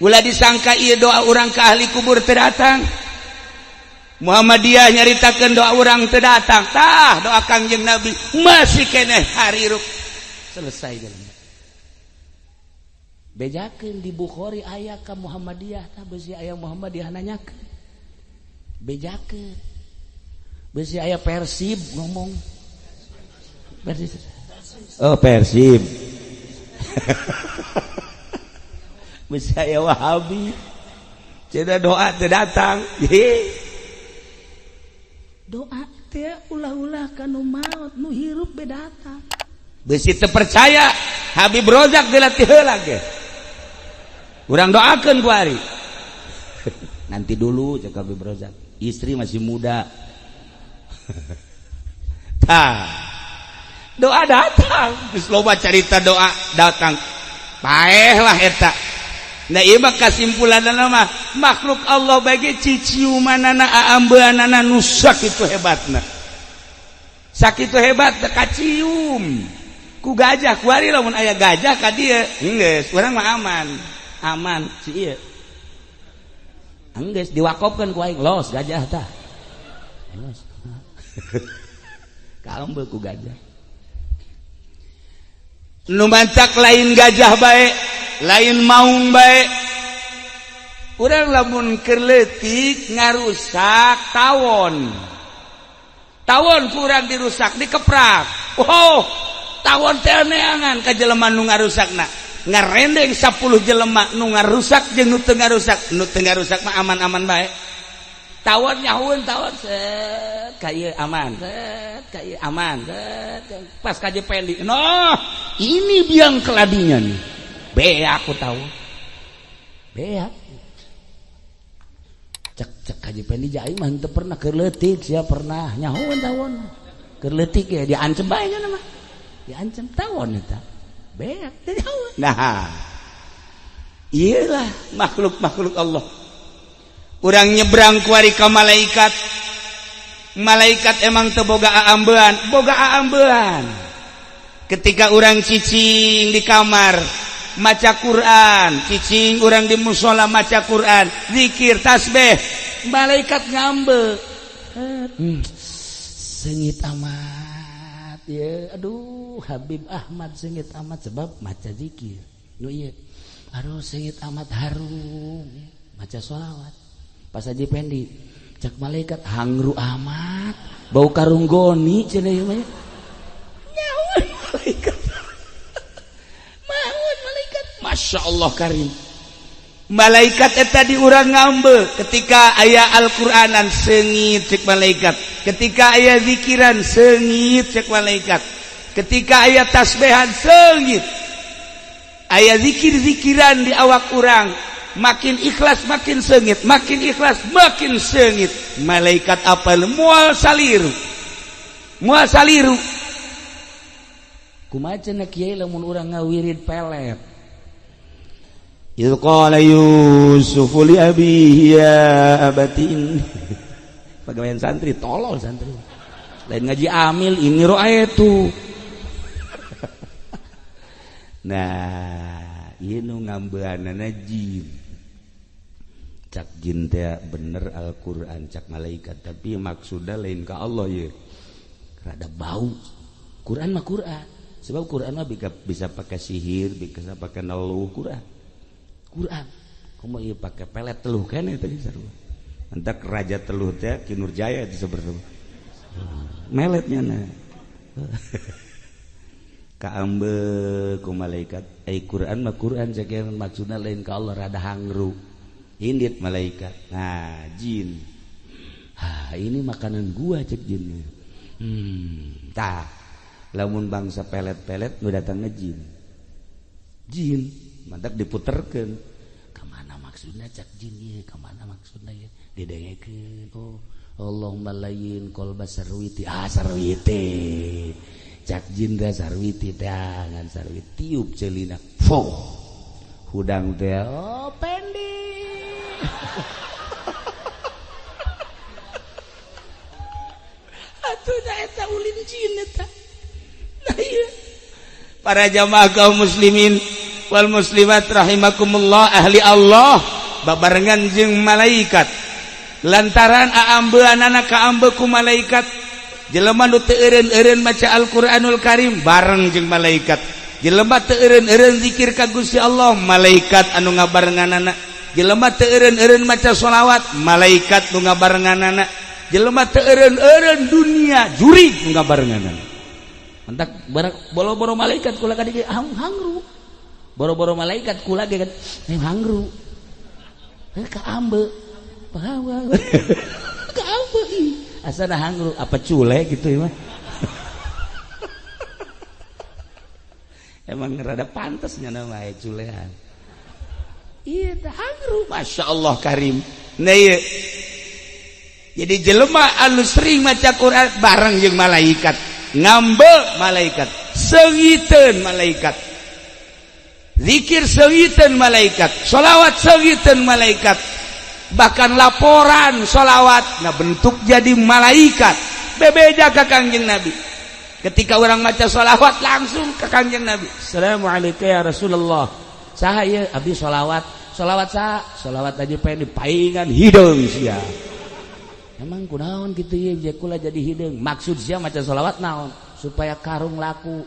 Ulah disangka ieu doa urang ke ahli kubur teu datang. Muhammadiyah nyaritakeun doa urang teu datang. Tah doa Kangjeng Nabi masih keneh harirup. Selesai jalan. Bejakeun di Bukhari aya ka Muhammadiyah tah beusi aya Muhammadiyah nanyakeun. Bejakeun. Beusi aya Persib ngomong. Persib. Oh Persib. Beusi aya Wahabi. Cenah doa teu datang. Doa teh ulah-ulah ka nu maot, nu hirup be datang. Beusi teu percaya Habib Rozak dilatih heula ge. Urang doakeun ku ari. Nanti dulu cek Habib Rozak. Istri masih muda. Tah. Doa datang. Geus loba carita doa datang. Paeh lah eta. Nah ieu mah kasimpulanna mah makhluk Allah bagi ciciumanana aambeanana nu sakitu hebatna. Sakitu hebat teu kacium. Ku gajah kuari lamun aya gajah ka dieu geus urang mah aman. Aman si ieu. Enggeus diwakofkeun ku aing los gajah tah. Los. Kaambe ku gajah. Nu mancak lain gajah bae, lain maung bae. Urang lamun keur leutik ngarusak tawon. Tawon kurang dirusak dikeprak. Oh, tawon teh neangan ka jelema nu ngarusakna. Ngarendeng 10 jelema nu ngarusak jeung nu teu ngarusak. Nu teu ngarusak mah aman-aman bae. Tawon nyahueun tawon set ka ieu aman, set ka ieu aman, set pas ka Pendi. Noh, ini biang keladinya nih. Beak aku tahu. Beak. Cek cek Haji Pendi aing mah henteu pernah keur leutik sia pernah nyahueun tawon. Keur leutik ya diancem bae nya mah. Diancem tawon eta. Beak teu nyahueun. Nah. Iyalah makhluk-makhluk Allah. Urang nyebrang kuari ka malaikat. Malaikat emang teu boga aambean, boga aambean. Ketika urang cicing di kamar maca Quran, cicing urang di musola maca Quran, zikir, tasbih, malaikat ngambe. Seungit amat ya. Aduh, Habib Ahmad seungit amat sebab maca zikir. Nu ieu. Aduh, seungit amat harum maca sholawat. Pas Haji Pendi cek malaikat hangru amat bau karung goni cenah ieu mah. Nyahueun malaikat. Maun malaikat. Masya Allah karim. Malaikat eta di urang ngambe ketika aya Al-Qur'anan seungit cek malaikat. Ketika aya zikiran seungit cek malaikat. Ketika aya tasbihan seungit. Aya zikir-zikiran di awak urang, makin ikhlas makin seungit, makin ikhlas makin seungit. Malaikat apal moal saliru. Moal saliru. Kumaha cenah kiai lamun urang ngawirid pelet? Idz qala Yusuf li abihi ya abati inni. Pagawean santri tolol santri. Lain ngaji amil ini ro'aitu. Nah, ieu nu ngambeanana jin. Cak jin teh bener Al-Qur'an cak malaikat, tapi maksudna lain ka Allah ye. Rada bau. Quran mah Quran. Sebab Quran mah bisa pakai sihir, bisa pakai neluh Quran. Quran. Komo ieu pakai pelet teluh keneh tadi sarua. Entak raja teluh teh Ki Nurjaya itu sebenarnya. Meletnya nah. Kaambe ku malaikat, ai Quran mah Quran cek maksudna lain ka Allah rada hangru. Indit malaikat. Nah, jin. Ha, ini makanan gua cek jin. Tah. Lamun bangsa pelet-pelet nu datang jin. Jin, mantap diputerkeun. Kamana maksudna cak jin ieu? Kamana maksudna ieu? Didengekeun. Oh, Allahumma layyin qalba Sarwiti. Ah, Sarwiti. Cak jin teh Sarwiti teh ngan Sarwiti tiup celina. Foh. Hudang teh oh Pendi. Atuh da eta ulin jin eta. Nah, iya. Para jamaah kaum muslimin, wal muslimat rahimakumullah, ahli Allah babarengan jeung malaikat lantaran aambeanana kaambe ku malaikat. Jelema nu teu eureun-eureun maca Al-Qur'anul Karim bareng jeung malaikat. Jelema teu eureun-eureun zikir ka Gusti Allah, malaikat anu ngabarenganana. Jelema teu eureun-eureun maca sholawat, malaikat nu ngabarenganana. Jelema teu eureun-eureun dunia jurig nu ngabarenganana. Mantak boro-boro malaikat kula ka dieu hangru. Boro-boro malaikat kula ge kan hangru. Kaambe. Kaambe ih. Asana hangru apa cule gitu ya mah. Emang rada pantasnya nama culean. Iya hangru, Masya Allah Karim. Nah iya. Jadi jelema anu sering maca Quran bareng jeung malaikat, ngambe malaikat, seungiteun malaikat, zikir seungiteun malaikat, sholawat seungiteun malaikat, bahkan laporan sholawat nah bentuk jadi malaikat. Bebeja ka Kangjeng Nabi. Ketika orang maca sholawat langsung ke Kangjeng Nabi. Assalamualaikum ya Rasulullah. Saha ieu abdi sholawat. Sholawat saha? Sholawat aja pengen dipaingan hideung sia. Emang kunaon kitu ieu je kula jadi hideung. Maksud sia maca sholawat naon? Supaya karung laku.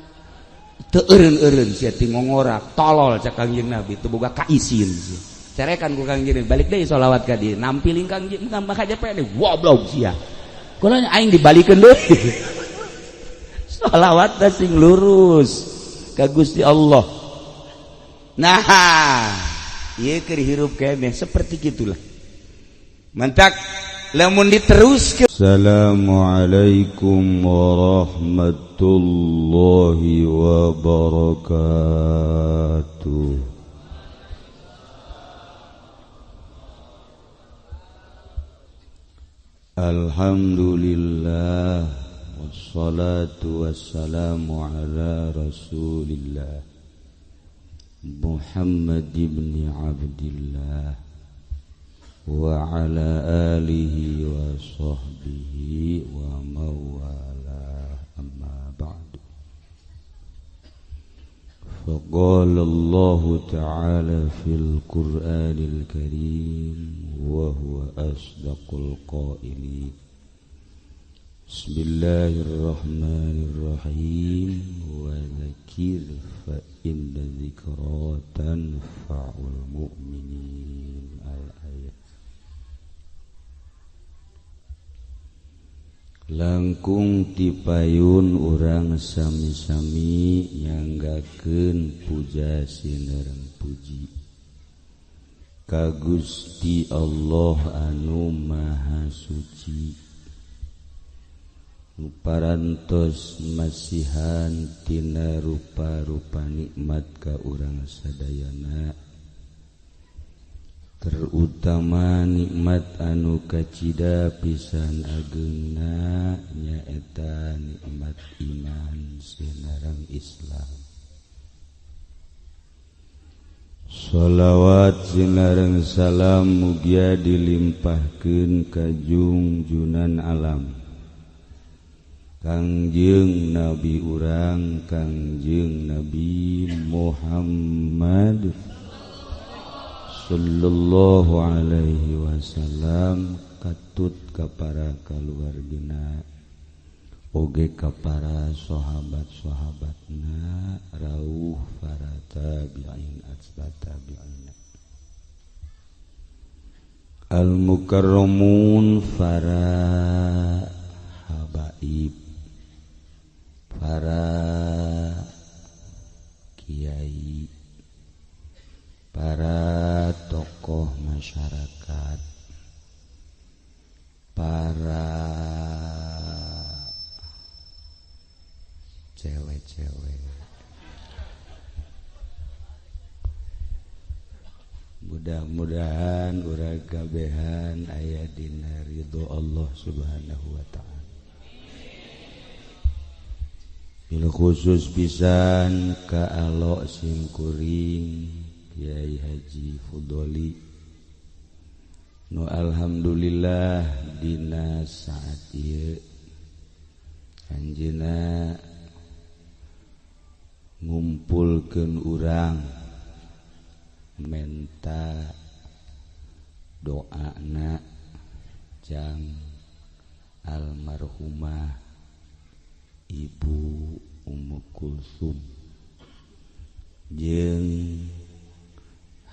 Teu eureun-eureun sia ti ngongorak, tolol cak Kangjeng Nabi teu boga kaisin sia. Carekan ku Kangjeng Nabi, balik deui sholawat ka dieu. Nampiling Kangjeng maka aja pengen goblok sia. Kula aing dibalikeun deui. Sholawat sing lurus ka Gusti Allah. Nah, ieu keur hirup keneh seperti gitulah. Mantak lamun diteruskeun. Assalamualaikum warahmatullahi wabarakatuh. Alhamdulillah wassalatu wassalamu ala Rasulillah Muhammad ibn Abdillah wa ala alihi wa sahbihi wa mawala, amma ba'du. Faqala Allah ta'ala fil Qur'anil Karim wa huwa asdaqul qailin. Bismillahirrahmanirrahim. Wa dzakir fa inna dzikra tanfa'ul mu'minin. Al-ayat. Langkung tipayun urang sami-sami nyanggakeun puja sinereng puji ka Gusti Allah anu Maha Suci, nu parantos masihan tina rupa-rupa nikmat ka urang sadayana, terutama nikmat anu kacida pisan ageungna nyaeta nikmat iman sinareng Islam. Sholawat sinareng salam mugia dilimpahkeun ka jungjunan alam Kangjeng Nabi urang Kangjeng Nabi Muhammad sallallahu alaihi wasallam, katut ka para kaluargina oge ka para sahabat-sahabatna, rauh para tabi'in atba tabi'in, al mukarramun, para habaib, para kiai, para tokoh masyarakat, para cewek-cewek. Mudah-mudahan urang kabehan aya dina ridho Allah Subhanahu wa ta'ala. Bil khusus pisan ka alok simkuring Kiai Haji Fudoli nu alhamdulillah dina saat ieu anjeunna ngumpulkeun urang Menta doana jang almarhumah Ibu Ummu Kulsum jeung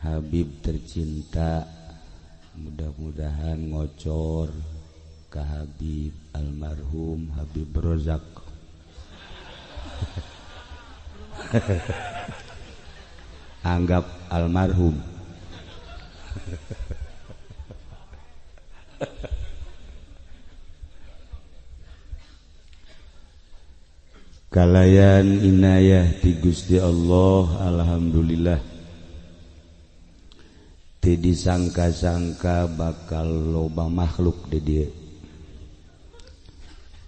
Habib tercinta, mudah-mudahan ngocor ke Habib almarhum Habib Rozak. Anggap almarhum. Kalayan inayah ti Gusti Allah, alhamdulillah. Teu disangka-sangka bakal loba makhluk di dieu.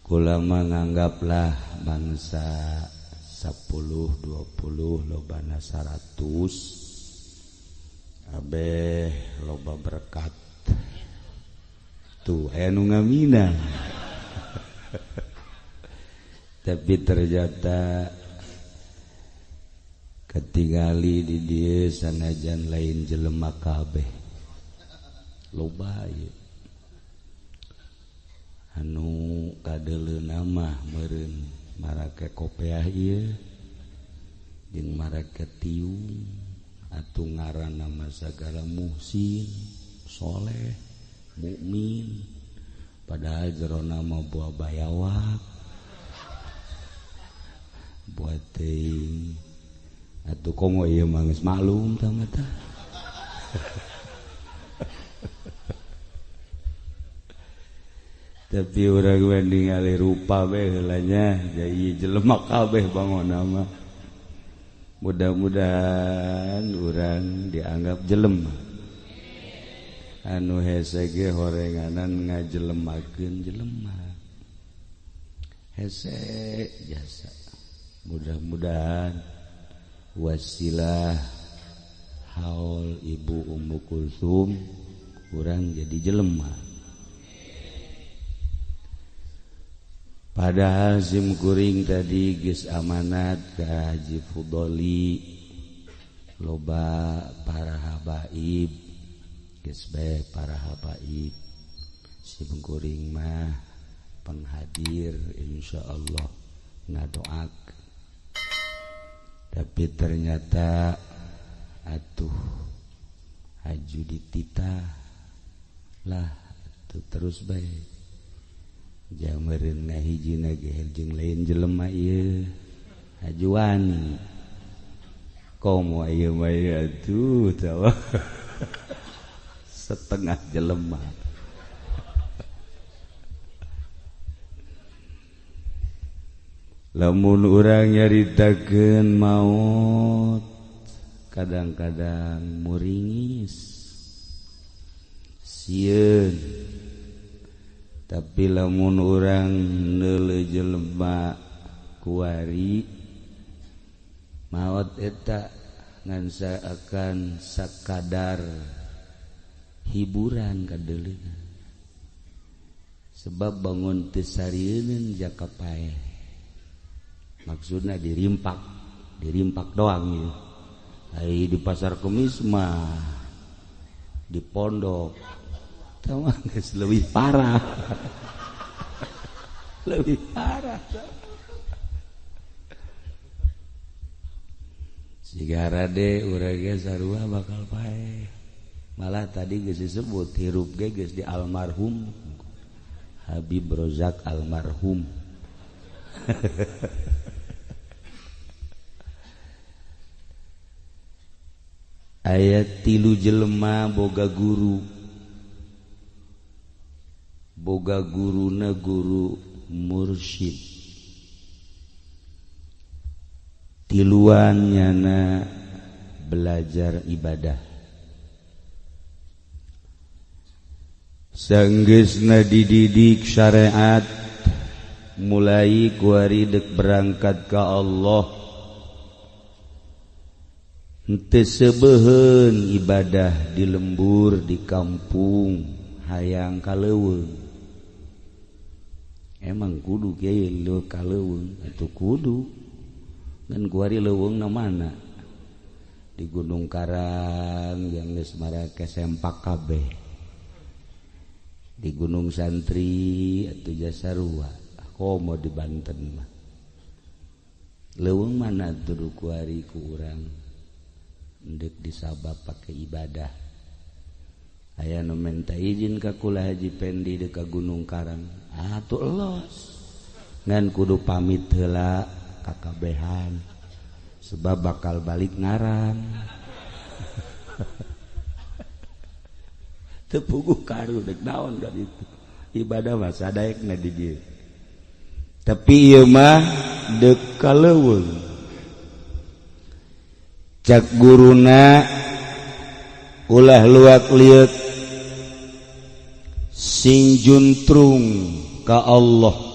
Kula mah nganggaplah bangsa 10, 20, lobana 100, abeh loba berkat. Tuh aya nu ngamina. Tapi ternyata ketingali di dieu sanajan lain jelema kabeh loba ieu anu kadeuleuna mah meureun marake kopeah ieu jeung marake tiung atuh ngaranna mah sagala muhsin soleh mukmin, padahal jerona mah buah bayawak buat teuing atuh komo ieu mah geus maklum tah mah tah. Tapi urang we ningali rupa we heula nya jadi jelema kabeh bangona mah. Mudah-mudahan urang dianggap jelema anu hese ge horenganan ngajelemakeun jelema hese jasa. Mudah-mudahan wasilah haul Ibu Ummu Kulsum urang jadi jelema. Padahal sim kuring tadi geus amanat ka Haji Fudoli loba para habaib geus bae para habaib sim kuring mah penghadir insyaallah ngadoak. Tapi ternyata atuh haju dititah lah atuh terus bae jameureun ngahijina ge jeung lain jelema ieu hajuan komo ieu mah atuh tawa setengah jelema. Lamun urang nyaritakeun maut kadang-kadang muringis sieun, tapi lamun urang neuleuh jelema kuari maot eta ngan akan sakadar hiburan kadeuleuna, sebab bangun teu sarieun jaka paeh. Maksudnya dirimpak, dirimpak doang ya. Ai di pasar Kemis mah di pondok tah geus leuwih parah. Leuwih parah. Siga rade urang ge sarua bakal paeh. Malah tadi geus disebut hirup ge geus di almarhum Habib Rozak almarhum. Ayat tilu jelema boga guru, boga guruna guru mursyid, tiluan nyana belajar ibadah. Sanggeusna dididik syariat mulai kuari dek berangkat ka Allah henteu sebeuheun ibadah di lembur di kampung hayang ka leuweung. Emang kudu kiai leuweung ka leuweung atuh kudu ngan kuari leuweungna mana Di Gunung Karang yang geus marake sempak kabeh. Di Gunung Santri atuh jasarua komo di Banten mah. Leuweung mana tuh kuari ku urang endek disabab pake ibadah. Aya nu menta izin ka kula Haji Pendi deuk ka Gunung Karang. Atuh los. Ngan kudu pamit heula ka kabehan. Sebab bakal balik ngarang. Teu puguh karu dek naon ka ditu. Ibadah mah sadaekna di dieu. Tapi ieu mah deuk ka leuweung. Cak guruna ulah luak lieuk sing juntrung ka Allah.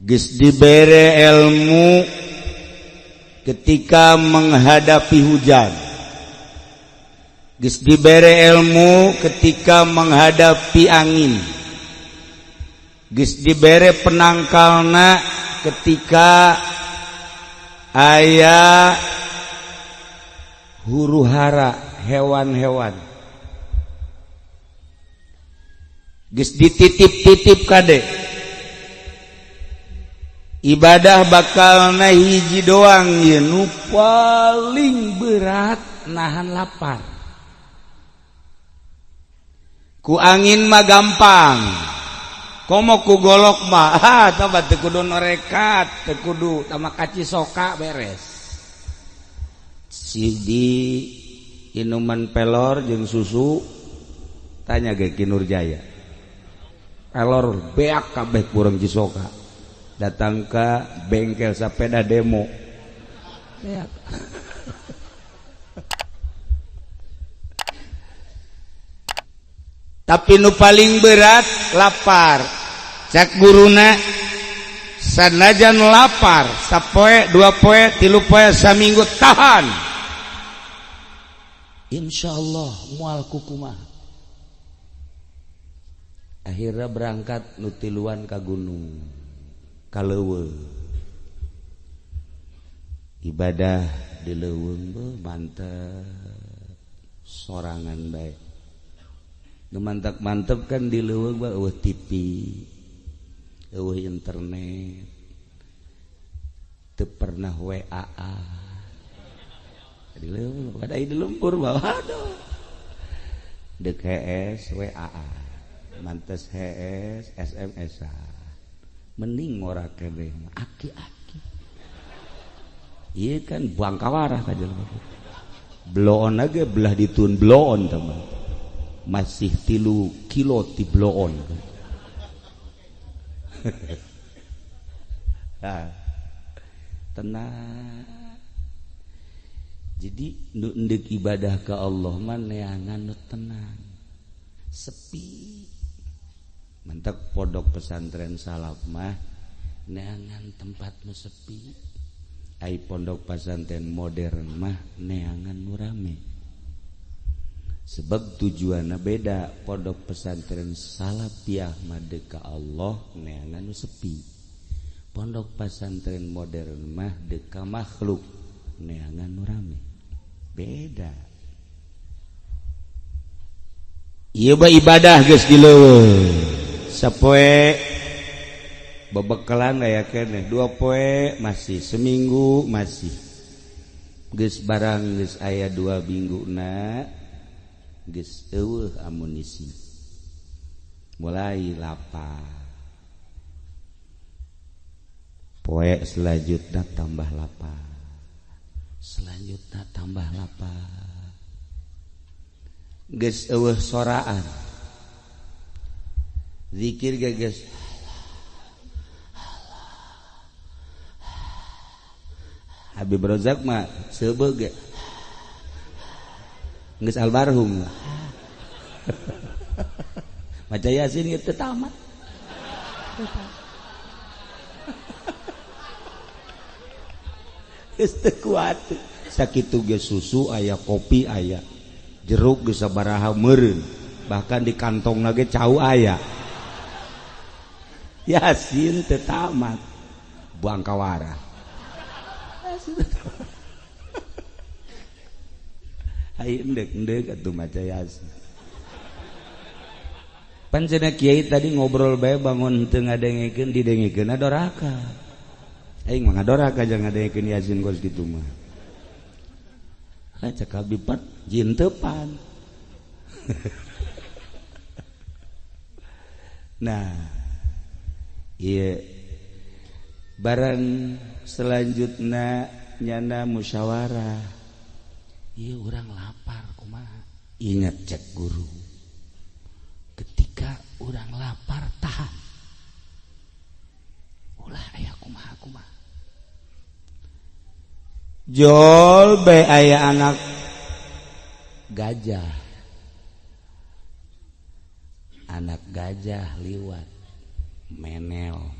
Geus dibere ilmu ketika menghadapi hujan, geus dibere ilmu ketika menghadapi angin, geus dibere penangkalna ketika aya huru hara hewan-hewan, geus dititip-titip kade. Ibadah bakalna hiji doang ye nu paling berat nahan lapar. Ku angin mah gampang, komo ku golok mah ah tah teu kudu norekat, teu kudu tama kaci soka beres. Sidi inuman pelor jeung susu tanya ge Ki Nurjaya. Pelor beak kabeh kurang cisoka. Datang ke bengkel sepeda demo. Ya. Tapi nu paling berat lapar. Cak guruna sanajan lapar sapoe, dua poe, tilu poe, saminggu tahan. Insyaallah moal kukumaha. Akhirnya berangkat nu tiluan ka gunung. Ka leuweung. Ibadah di leuweung beuh mantep sorangan bae. Nu mantep-mantep kan di leuweung mah eueuh TV, eueuh internet, teu pernah WA. Di leuweung pada di lumpur mah aduh. Deuk HS WA, mantes HS SMS. Mending ngora keneh aki-aki. Ieu kan bangkawarah ka jelema. Bloon ge belah ditun bloon teman. Masih 3 kilo ti bloon. Nah, tenang. Jadi nu endek ibadah ka Allah mah neangan nu tenang. Sepi. Mentek pondok pesantren salaf mah neangan tempat nu sepi. Ai pondok pesantren modern mah neangan nu rame. Sebab tujuanna beda. Pondok pesantren salafiyah mah deuk ka Allah neangan nu sepi. Pondok pesantren modern mah deuk ka makhluk neangan nu rame. Beda. Ieu mah ibadah geus di leuweung. Sapoe bebekalan aya keneh, 2 poe masih, seminggu masih. Geus barang geus aya 2 mingguna geus eueuh amunisi. Mulai lapar. Poe selanjutna tambah lapar. Selanjutna tambah lapar. Geus eueuh soraan. Zikir geus Habib Rozak mah seubeuh ge geus almarhum. Maca Yasin ge teu tamat. Geus teu kuat. Sakitu ge susu aya, kopi aya, jeruk geus sabaraha meureun, bahkan di kantongna ge cau aya. Yasin teu tamat. Bangkawara. Ai endek-endek atuh maca Yasin. Pan cenah kiai tadi ngobrol bae bangun teu ngadengekeun didengekeun doraka. Aing mah ngadoraka jangan ngadengekeun Yasin kos kitu mah. Lah cek Habib pan jin teu pan. Nah, iya barang selanjutnya nyana musyawarah. Iya orang lapar kumaha. Ingat cek guru. Ketika orang lapar tahan. Ulah aya kumaha kumaha. Jol bae aya anak gajah. Anak gajah liwat menel.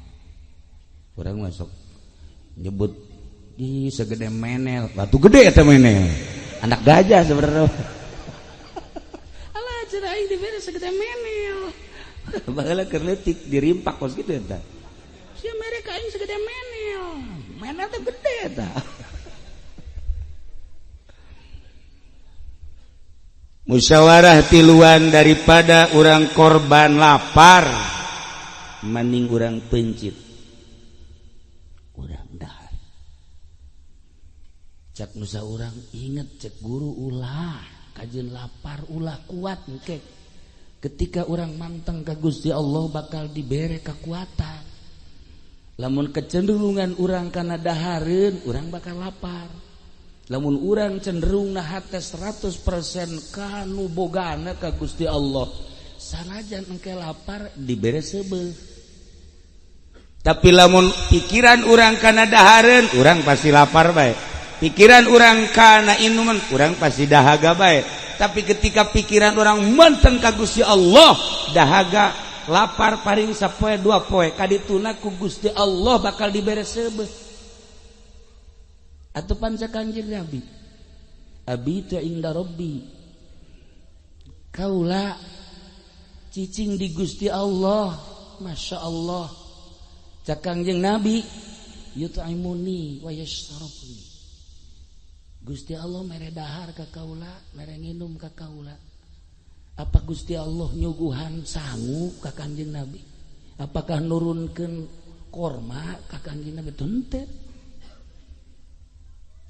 Orang masuk nyebut di segede menel, batu gede eta menel. Anak gajah sebenarnya. Alah cenah aing dibere segede menel. Baheula keur leutik dirimpak kos kitu eta. Sia mere ka aing segede menel. Menel teh gede eta. Musyawarah tiluan daripada orang korban lapar mending orang pencit urang dahar. Cak nusa urang inget cek guru ulah kajeun lapar ulah kuat engke. Ketika urang manteng ka Gusti Allah bakal dibere kekuatan. Lamun kecenderungan urang kana dahareun urang bakal lapar. Lamun urang cenderung na hate 100% kanu bogana ka Gusti Allah sanajan engke lapar dibere seubeuh. Tapi lamun pikiran urang kana dahareun urang pasti lapar bae. Pikiran urang kana inuman urang pasti dahaga bae. Tapi ketika pikiran urang menteng ka Gusti Allah dahaga lapar paring sapoe dua poe kadituna ku Gusti Allah bakal dibere seubeuh. Atau panca Kanjeng Nabi abitu inda rabbi kaula cicing di Gusti Allah. Masya Allah. Cak Kanjeng Nabi yut'imuni wa yashrabuni. Gusti Allah mere dahar ka kaula, mere nginum ka kaula. Apa Gusti Allah nyuguhan sangu ka Kanjeng Nabi? Apakah nurunkeun korma ka Kanjeng Nabi? Henteu.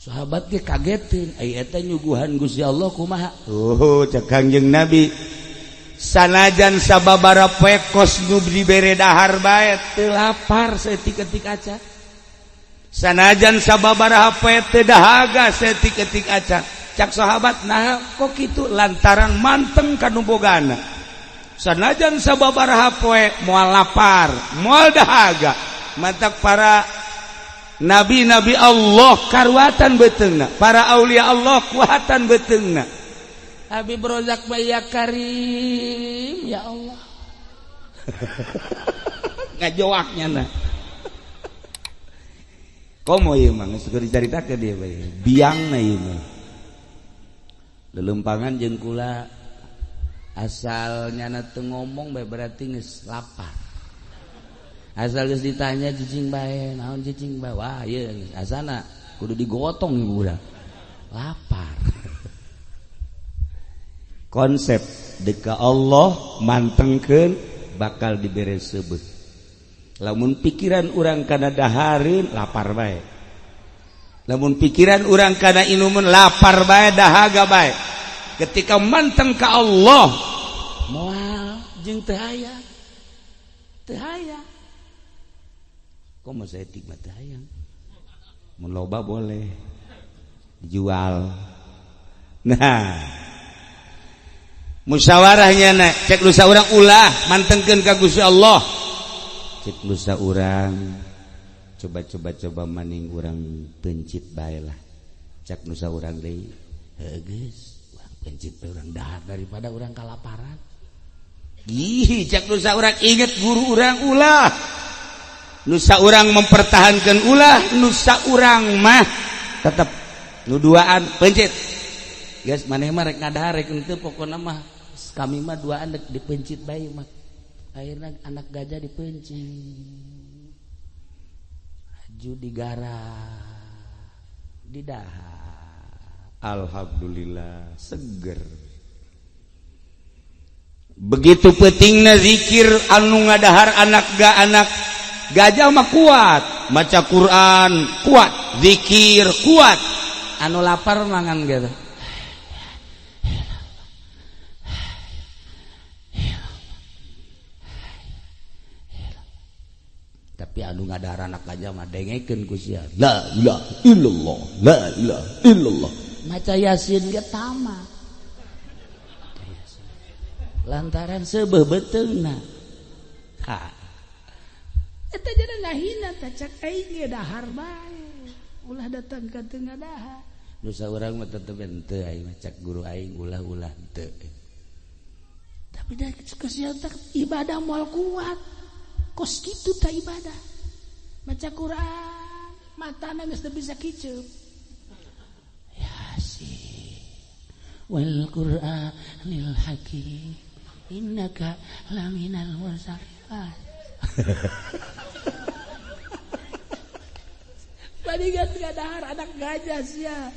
Sahabat ge kagetin, ai eta nyuguhan Gusti Allah kumaha? Oh, cek Kangjeng Nabi. Sanajan sababara poe kos nu dibere dahar bae teu lapar saeutik-eutik acan. Sanajan sababaraha poe teu dahaga saeutik-eutik acan. Cak sahabat, nah kok kitu lantaran manteng ka nu bogana. Sanajan sababaraha poe moal lapar, moal dahaga. Mantak para nabi-nabi Allah karuatan beuteungna, para aulia Allah kuatan beuteungna. Habib Rozak ya Karim, ya Allah. Ngajoaknya na. Komo ieu mah geus dicaritakeun dia bae. Biangna ieu mah. Lelempangan jeung kula asal nyana teu ngomong bae berarti geus lapar. Asal geus ditanya cicing bae, naon cicing bae? Wah, ieu asana kudu digotong ieu budak. Lapar. Konsep deka Allah mantengkeun bakal dibere seubeuh. Lamun pikiran urang kana dahareun lapar bae. Lamun pikiran urang kana inumun lapar bae, dahaga bae. Ketika manteng ka Allah moal jeung teu aya. Teu aya. Kok mau saya tikmat hayang? Mun loba boleh dijual. Nah, musyawarahnya na cek lusa urang ulah mantengkeun ka Gusti Allah. Cek lusa urang coba-coba maning urang pencit bae lah. Cek nusa urang deui, heuh geus, urang pencit bae urang dahar daripada urang kalaparan. Ih, cek nusa urang inget guru urang ulah. Nusa urang mempertahankan ulah, nusa urang mah tetep nu duaan pencit. Guys, maneh mah rek ngadahar rek henteu pokona mah kami mah duaan rek dipencit bae mah. Akhirna anak gajah dipencit. Aju digarap, didahar. Alhamdulillah seger. Begitu pentingna zikir anu ngadahar anak ga anak gajah mah kuat, maca Quran kuat, zikir kuat. Anu lapar mangan gitu. Tapi anu ngadahar anak gajah mah dengekeun ku sia. La ilaha illallah, la ilaha illallah. Maca Yasin ge tamat. Lantaran seubeuh beuteungna. Ha. Eta jadi ngahina tah cak aing ge dahar bae. Ulah datang ka teu ngadahar. Nu saurang mah tetep henteu aing mah cak guru aing ulah-ulah henteu. Tapi da kesian tah ibadah moal kuat. Kos kitu tah ibadah. Maca Quran, matana geus teu bisa kiceup. Yasin wal Qur'anil Hakim innaka laminal mursalin. Bandingan ngadahar anak gajah sia.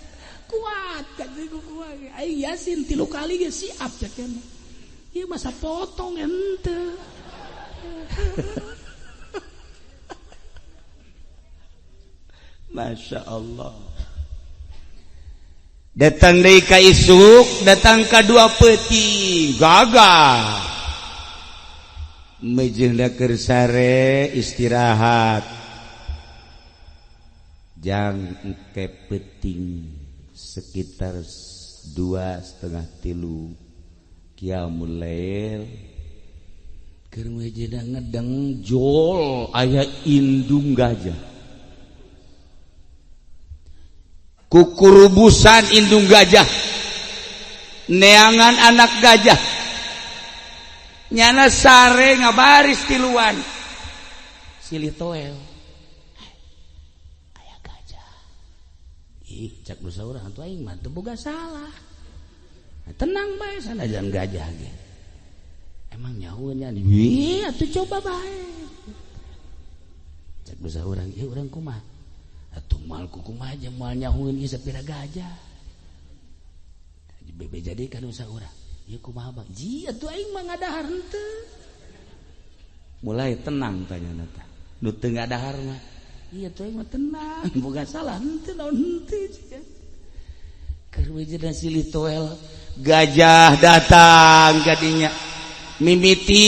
Kuat cak kuat. Aing Yasin 3 kali ge siap cak nya. Ieu masa potong henteu. Masya Allah. Datang deui ka isuk, datang ka dua peuting, gagah. Mejeuna keur sare istirahat. Jang engke peuting sekitar 2:30 qiyamul lail. Keur mejeuna ngedeng jol aya indung gajah. Kukurubusan indung gajah, neangan anak gajah, nyana sare ngabaris tiluan, silih toel, aya gajah, ih cak nu saurang atuh aing mah teu boga salah, tenang bae sanajan gajah ge, emang nyahueun nya, ih atuh coba bae, cak nu saurang, ieu urang kumaha? Atuh moal kumaha jeung moal nyahueun ieu sapira gajah. Bebe jadi ka nu saurang. Ieu kumaha bang? Ji atuh aing mah ngadahar henteu. Mulai tenang tanyana tah. Nu teu ngadahar mah. Ieu atuh aing mah tenang, boga salah henteu naon henteu. Keur wejeuna silih toel gajah datang kadinya. Mimiti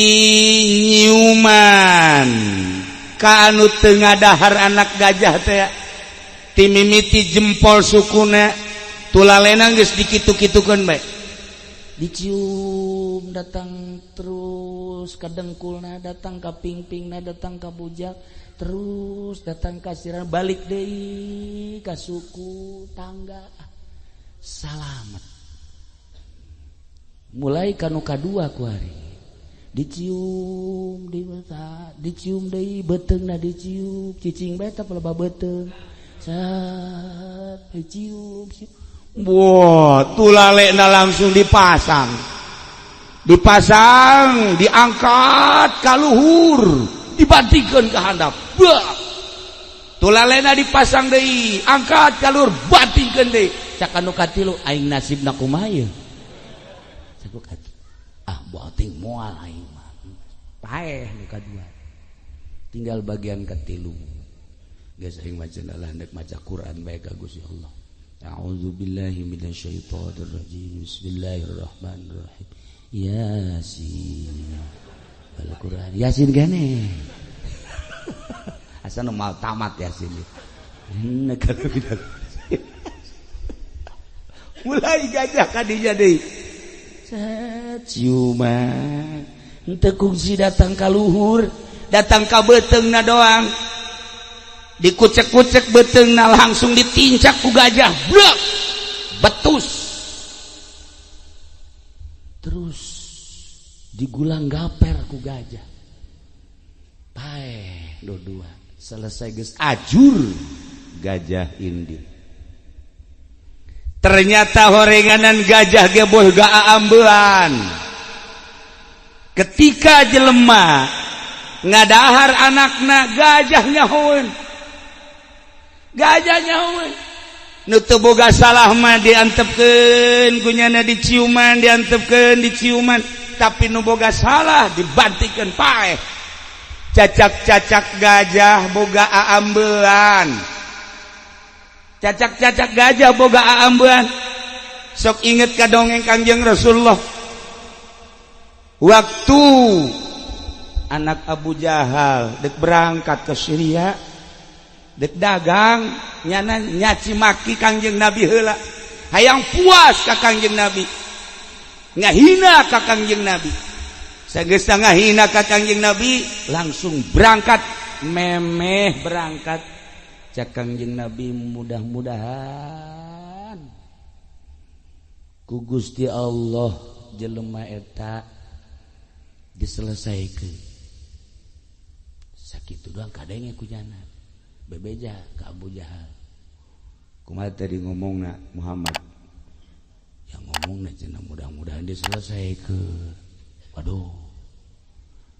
nyiuman ka anu teu ngadahar anak gajah teh. Timimiti jempol sukuna tulalena geus dikitu-kitukeun bae. Dicium datang terus ka dengkulna, datang ka pingpingna, datang ka bujak, terus datang ka sirah, balik deui ka suku tangga. Salamet. Mulai ka nu kadua kuari. Dicium di mata, dicium deui beuteungna dicium, cicing bae teh pelebah beuteung. Set, dicium, cium. Wah, tulalekna langsung dipasang. Dipasang, diangkat ka luhur, dibantingkeun ka handap. Bah. Tulalekna dipasang deui, angkat ka luhur, bantingkeun deui. Cak anu katilu aing nasibna kumaha ieu? Cak nu katilu. Ah, banting moal aing mah. Paeh nu kadua. Tinggal bagian katilu. Geus aing maca lah hendak maca Quran bae ka Gusti Allah. A'udzubillahi minasyaitonir rajim. Bismillahirrahmanirrahim. Yasin. Wal Quran. Yasin gane. Asa nu mal tamat Yasin. Mulai gajah kadinya deui. Set ciuman. Henteu kungsi datang ka luhur, datang ka beuteungna doang. Dikucek-kucek beuteungna langsung ditincak ku gajah. Blek. Betus. Terus digulang gaper ku gajah. Paeh dua-dua. Selesai geus ajur gajah indi. Ternyata horenganan gajah geboh gaambean. Ketika jelema ngadahar anakna gajah nyahoeun. Gajah nyahoeun. Nu teu boga salah mah diantepkeun ku nyana, diciuman, diantepkeun, diciuman, tapi nu boga salah dibantikeun, paeh. Cacak-cacak gajah boga aambean, cacak-cacak gajah boga aambean. Sok inget ka dongeng Kangjeng Rasulullah waktu anak Abu Jahal dek berangkat ke Syria, dek dagang. Nyana nyaci maki Kangjeng Nabi heula, hayang puas ka Kangjeng Nabi, ngahina ka Kangjeng Nabi. Sageus ngahina ka Kangjeng Nabi, langsung berangkat. Memeh berangkat, cak Kangjeng Nabi, "Mudah-mudahan ku Gusti Allah jelema eta diselesaikan." Sakitu doang kadenge ku nyana, bebeja ka Abu Jahal. Kumaha tadi ngomongna Muhammad? Yang ngomong cenah mudah-mudahan diselesaikan. Waduh,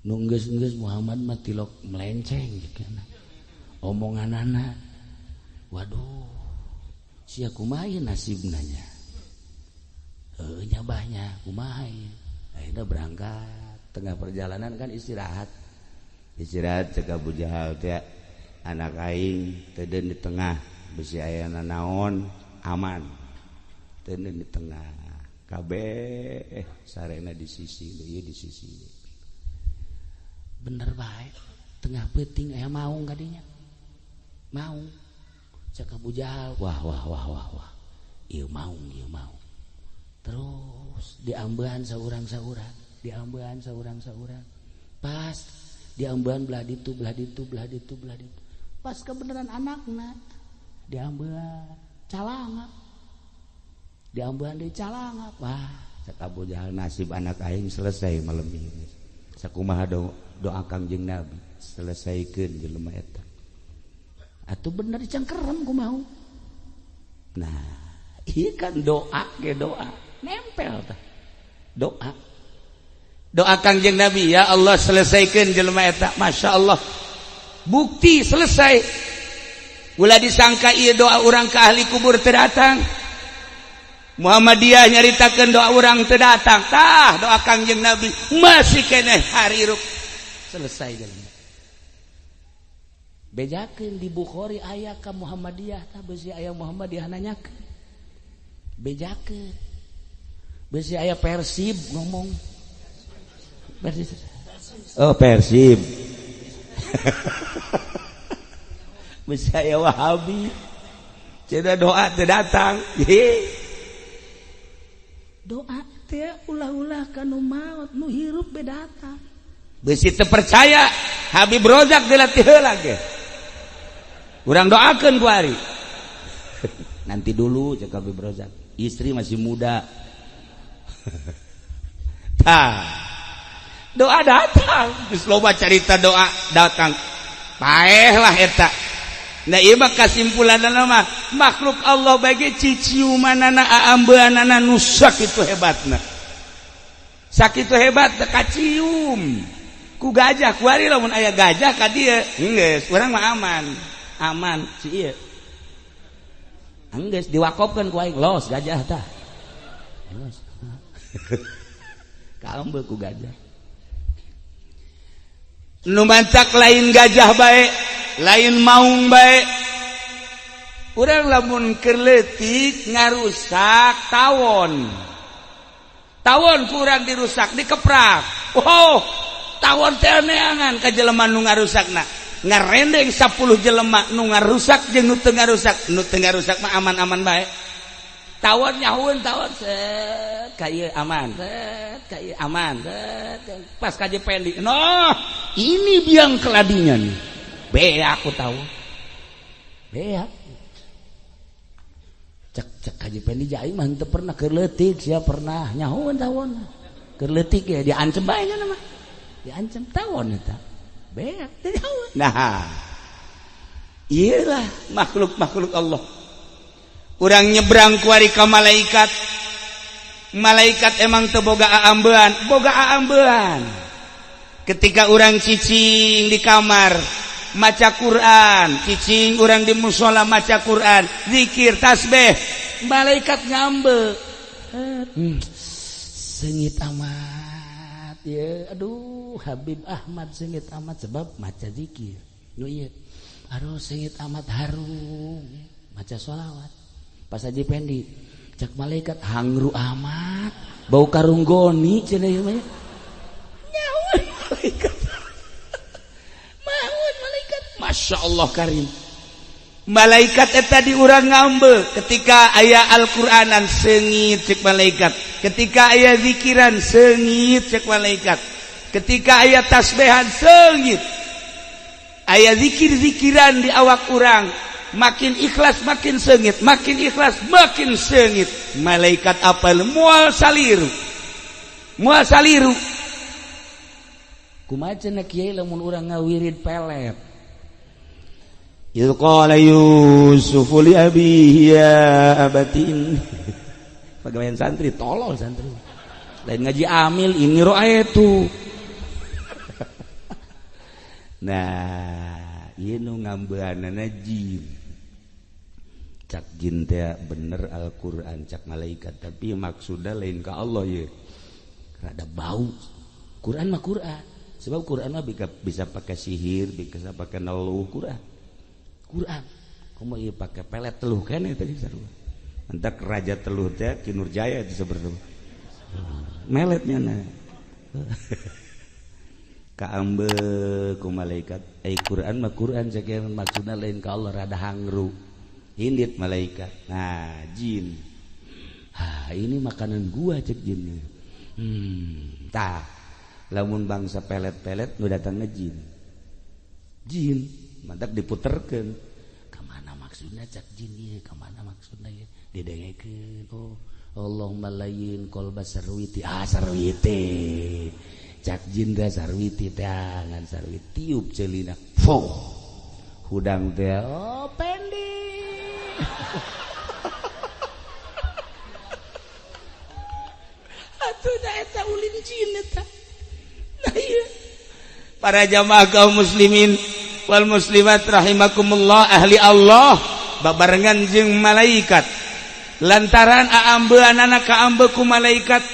nu geus-geus Muhammad mah tilok melenceng gitu omonganana. Waduh, sia, kumaha nasibna nya? Heuh nya, bahnya kumaha ieu? Akhirnya berangkat, tengah perjalanan kan istirahat, istirahat. Cek Abu Jahal teh, "Anak aing teden di tengah, bisi aya naon, aman teden di tengah." Kabeh sarena di sisi ieu, di sisi. Bener bae, tengah peuting aya maung kadinya, maung. Cek Abu Jahal, "Wah, wah, wah, wah, wah, ieu maung, ieu maung." Terus diambean saurang-saurang, diambean saurang-saurang, pas diambean belah ditu, belah ditu, belah ditu, belah ditu, pas kebenaran anakna diambean, calangap, diambean di calangap. Wah, cek Abu Jahal, "Nasib anak aing selesai malam ini. Sakumaha do doa Kangjeng Nabi, selesaikan jelema eta." Atuh bener, dicangkerem ku maung. Nah, iya kan, doa ke doa nempel tah. Doa doa Kangjeng Nabi, "Ya Allah, selesaikan jelema eta." Masya Allah, bukti selesai. Ulah disangka iya doa orang ke ahli kubur teu datang. Muhammadiyah nyaritakan doa orang teu datang. Tah, doa Kangjeng Nabi masih keneh harirup, selesai jelema. Bejakeun di Bukhari aya ka Muhammadiyah tah, besi aya Muhammadiyah nanyakeun. Bejakeun besi aya Persib ngomong. Persib. Oh, Persib. Besi aya Wahabi. Cenah doa teu datang. Doa teh ulah-ulah kanu maot, nu hirup be datang. Besi teu percaya, Habib Rozak dilatih heula ge. Urang doakeun ku ari. "Nanti dulu," cek Habib Rozak. "Istri masih muda." Tah. Doa datang. Geus loba carita doa datang. Paeh lah eta. Nah, ieu mah kasimpulanna mah makhluk Allah bagi ciciumanana, aambeanana nu sakitu hebatna. Sakitu hebat teh kacium ku gajah. Kuari lamun aya gajah ka dieu, geus urang mah aman. Aman si ieu. Enggeus diwakofkeun ku aing, los gajah tah. Los. Kaambe ku gajah. Nu mancak lain gajah bae, lain maung bae, urang lamun keur leutik ngarusak tawon, tawon kurang dirusak, dikeprak. Oh, tawon teh neangan ka jelema nu ngarusakna, ngarendeng 10 jelema, nu ngarusak jeung nu teu ngarusak. Nu teu ngarusak mah aman-aman bae. Tawon nyahueun, tawon set ka ieu aman, set ka ieu aman, set pas ka Pendi, "Noh, ini biang keladinya nih." Beak aku tahu, beak. Cek cek Haji Pendi, "Aing mah henteu pernah, keur leutik sia pernah nyahueun tawon." Keur leutik ya diancem bae nya mah, diancem tawon eta, beak teu nyahueun. Nah, iyalah makhluk-makhluk Allah. Urang nyebrang kuari ka malaikat. Malaikat emang teu boga aambean? Boga aambean. Ketika urang cicing di kamar. maca Quran, cicing urang di musola maca Quran, zikir, tasbih, malaikat ngambe. Sengit amat ya, aduh Habib Ahmad sengit amat sebab maca zikir. Nu ieu, aduh sengit amat harum maca sholawat. Pas Haji Pendi cek malaikat hangru amat, bau karung goni cenah ieu mah. Nyawa malaikat. Maun malaikat. Masya Allah karim. Malaikat eta di urang ngambe ketika aya Al-Qur'anan sengit cek malaikat, ketika aya zikiran sengit cek malaikat, ketika aya tasbihan sengit, aya zikir-zikiran di awak urang makin ikhlas makin sengit, makin ikhlas makin sengit. Malaikat apal moal saliru, moal saliru. Kumaha cenah kiai lamun urang ngawirid pelet? Idh qala Yusuf li abihi ya abati pegawaian santri tolol santri lain ngaji amil ini ro'aitu. Nah ieu nu ngambeanana jin, cak jin teh bener Al-Qur'an cak malaikat, tapi maksudna lain ka Allah ye, rada bau. Quran mah Quran, sebab Quran mah bisa pakai sihir, bisa pakai neluh. Quran Quran kumaha ieu pake pelet teluh keneh tadi sarua. Entak raja teluh teh Ki Nurjaya itu sebenarnya meletnya na. Kaambe ku malaikat, ai Quran mah Quran sakieu maksudna lain ka Allah, rada hangru. Indit malaikat. Nah, jin. Ha, ini makanan gua cek jin. Tah. Lamun bangsa pelet-pelet nu datangna jin. Jin mantap diputerkeun. Kamana maksudna cak jin ieu, kamana maksudna ieu? Didengekeun. Oh, Allahumma layyin qalba sarwiti. Ah, sarwiti. Cak jin teh sarwiti teh ngan sarwiti tiup celina. Foh. Hudang teh oh pendi. Atuh da eta ulin jin eta. Nah ieu. Para jamaah kaum muslimin wal muslimat rahimakumullah, ahli Allah babarengan jeung malaikat. Lantaran aambeanana kaambe ku malaikat,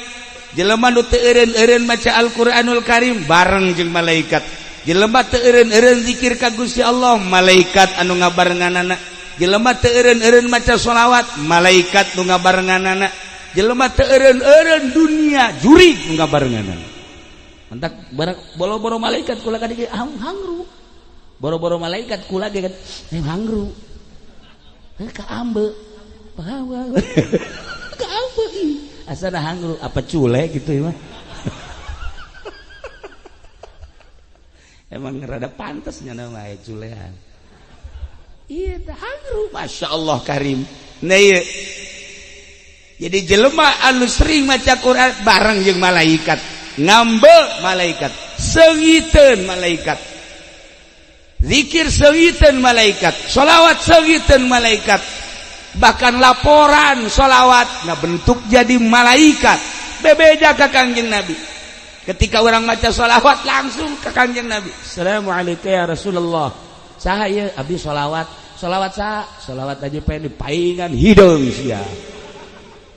jelema nu teu eureun-eureun maca Al-Qur'anul Karim bareng jeung malaikat, jelema teu eureun-eureun zikir ka Gusti Allah malaikat anu ngabarenganana, jelema teu eureun-eureun maca sholawat malaikat nu ngabarenganana, jelema teu eureun-eureun dunia jurig nu ngabarenganana. Mantak boro-boro malaikat kula ka dieu hangru. Boro-boro malaikat kula ge kan hangru. Kaambe. Kaambe ih. Asana hangru apa cule gitu ya mah. Emang rada pantasnya nama culean. Iya hangru. Masya Allah karim. Nah iya. Jadi jelema anu sering maca Quran bareng jeung malaikat, ngambe malaikat, seungiteun malaikat, zikir seungiteun malaikat, sholawat seungiteun malaikat, bahkan laporan sholawat ngabentuk jadi malaikat. Bebeja ka Kangjeng Nabi. Ketika orang maca sholawat langsung ke Kangjeng Nabi. Assalamualaikum ya Rasulullah. Saha ieu abdi sholawat. Sholawat saha? Sholawat aja pengen dipaingan hideung sia.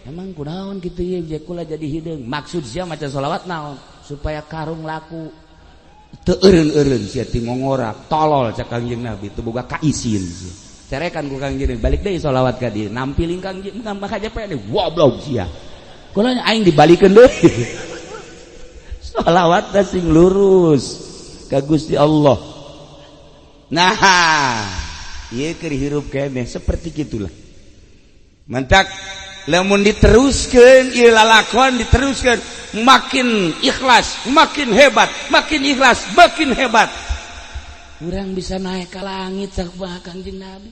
Emang kunaon kitu ieu je kula jadi hideung. Maksud sia maca sholawat naon? Supaya karung laku. Teu eureun-eureun sia ti ngongorak, tolol cak Kangjeng Nabi teu boga kaisin sia. Carekan ku Kangjeng Nabi, balik deui sholawat ka dieu. Nampiling Kangjeng maka JP goblok sia. Kula aing dibalikeun deui. Sholawat teh sing lurus ka Gusti Allah. Nah, ieu keur hirup keneh seperti gitulah. Mantak lamun diteruskeun ieu lalakon diteruskeun makin ikhlas, makin hebat, makin ikhlas, makin hebat. Urang bisa naik ke langit sakumaha Kangjeng Nabi.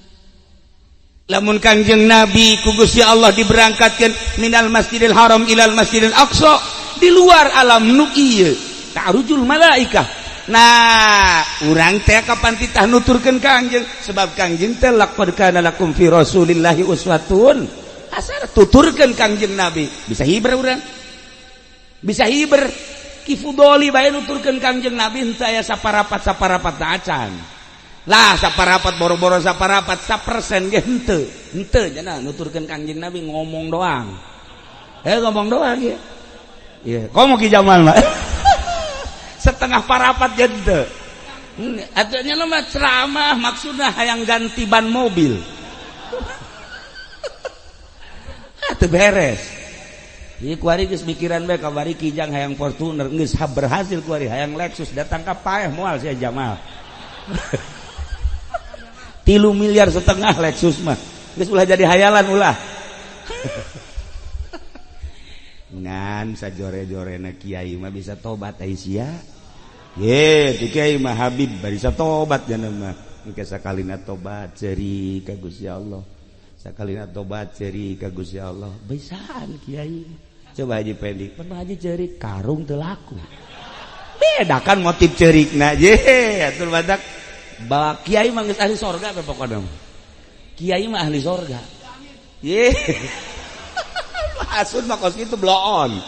Lamun Kangjeng Nabi ku Gusti Allah diberangkatkeun minal Masjidil Haram ilal Masjidil Aqsa di luar alam nu ieu, ta'rujul malaikah. Nah, urang teh kapan titah nuturkeun Kangjeng, sebab Kangjeng teh laqad kana lakum fi Rasulillahi uswatun hasanah, tuturkeun Kangjeng Nabi. Bisa hiber urang. Bisa hiber. Ki Fudoli bae nuturkeun Kangjeng Nabi henteu aya saparapat-saparapat acan. Lah saparapat boro-boro saparapat 1% ge henteu. Henteu cenah nuturkeun Kangjeng Nabi ngomong doang. Ngomong doang ya. Iya, komo Ki Jamal mah. Setengah parapat ge henteu. Atunya mah ceramah maksudna hayang ganti ban mobil. Teu beres. Ieu kuari geus mikiran bae kabari Kijang hayang Fortuner geus berhasil kuari hayang Lexus datang ka paeh moal sia Jamal. 3,5 miliar Lexus mah. Geus ulah jadi hayalan ulah. Ngan sajore-jorena kiai mah bisa tobat ai sia. Ye, tu kiai mah Habib bisa tobat jana mah. Engke sakalina tobat ceuri ka Gusti Allah. Sakalina tobat ceuri ka Gusti Allah. Bisaan kiai. Coba Haji Pendi, pernah haji ceuri karung teu laku. Beda kan motif ceurikna ye, atur badak. Bahwa kiai mah geus ahli sorga pokokna. Kiai mah ahli sorga. Ye. Hasud mah kos kitu bloon.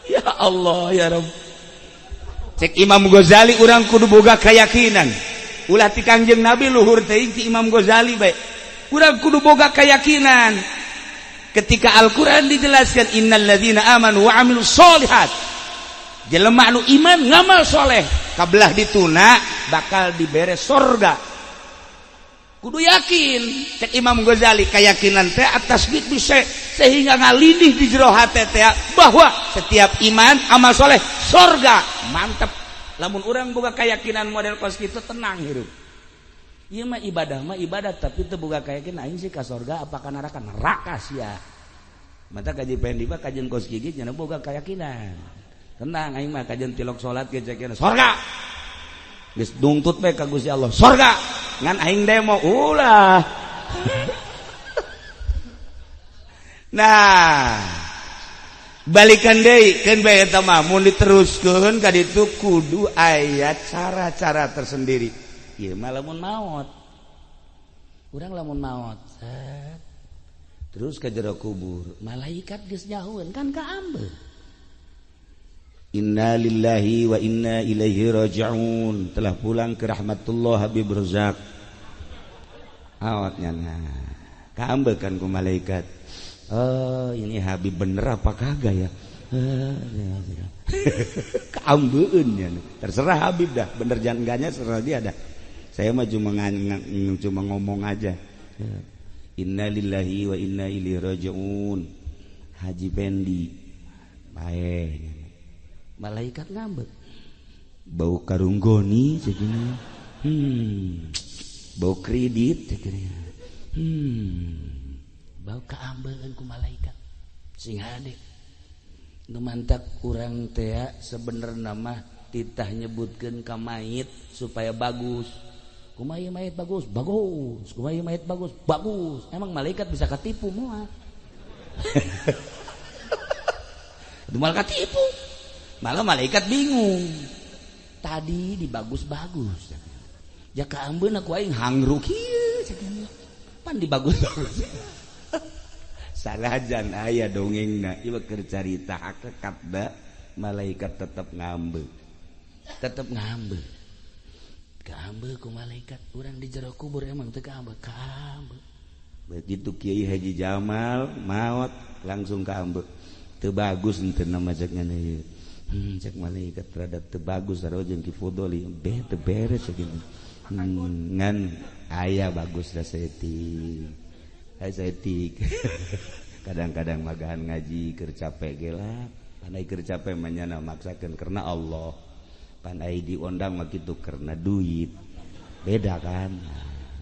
Ya Allah ya Rabb. Cek Imam Ghazali urang kudu boga keyakinan. Ulah ti Kangjeng Nabi luhur teuing ti Imam Ghazali bae. Urang kudu boga keyakinan. Ketika Al-Qur'an dijelaskan innal ladzina amanu wa amilus sholihat. Jelema anu iman ngamal soleh kabelah dituna bakal dibere sorga. Kudu yakin cek Imam Ghazali keyakinan teh atas bisa sehingga ngalindih di jero hate teh bahwa setiap iman amal soleh sorga. Mantep lamun urang boga keyakinan model kos kitu tenang hirup. Ieu mah ibadah tapi teu boga keyakinan aing sih ka sorga apa ka neraka neraka sia. Mata kaji Pendi mah kajian kos gigi nya boga keyakinan. Tenang aing mah kajian tilok salat ge cekeun sorga. Geus dungtut bae ka Gusti Allah sorga. Ngan aing demo ulah. Nah, balikan deui keun bae eta mah mun diteruskeun ka ditu kudu aya cara-cara tersendiri. Ieu mah lamun maot. Urang lamun maot. Terus ka jero kubur, malaikat geus nyahueun kan kaambeul. Inna lillahi wa inna ilaihi raji'un. Telah pulang ke rahmatullah Habib Razak. Awatnya nah. Kaambekan ku malaikat. Oh, ini Habib bener apa kagak ya? Kaambeun nya. Terserah Habib dah, bener jangan enggaknya terserah dia dah. Saya mah cuma ngomong aja. Inna lillahi wa inna ilaihi raji'un. Haji Pendi. Bae. Malaikat ngambek. Bau karung goni segini. Bau kredit segini. Bau kaambeun ku malaikat. Sing hade. Nu mantak urang teh sebenarna mah titah nyebutkeun ka mayit supaya bagus. Kumaha mayit bagus? Bagus. Kumaha mayit bagus? Bagus. Emang malaikat bisa katipu moal? Itu malah katipu. Malah malaikat bingung. Tadi dibagus-bagus. Ja kaambeun aku aing hangru kieu pan dibagus-bagus. Sanajan aya dongengna ieu keur carita hakikat da malaikat tetep ngambeu. Tetep ngambeu. Kaambeul ku malaikat urang di jero kubur emang teu kaambeul, kaambeul. Begitu Kiai Haji Jamal maot langsung kaambeul. Teu bagus henteu nama cek ngana ieu. Cek malaikat terhadap teu bagus sarua jeung Ki Fudoli beh teu beres sakitu. Ngan aya bagus da saeutik. Aya saeutik. Kadang-kadang magahan ngaji keur capek ge lah. Pandai keur capek mah nyana maksakeun karena Allah. Pandai diondang mah kitu karena duit. Beda kan?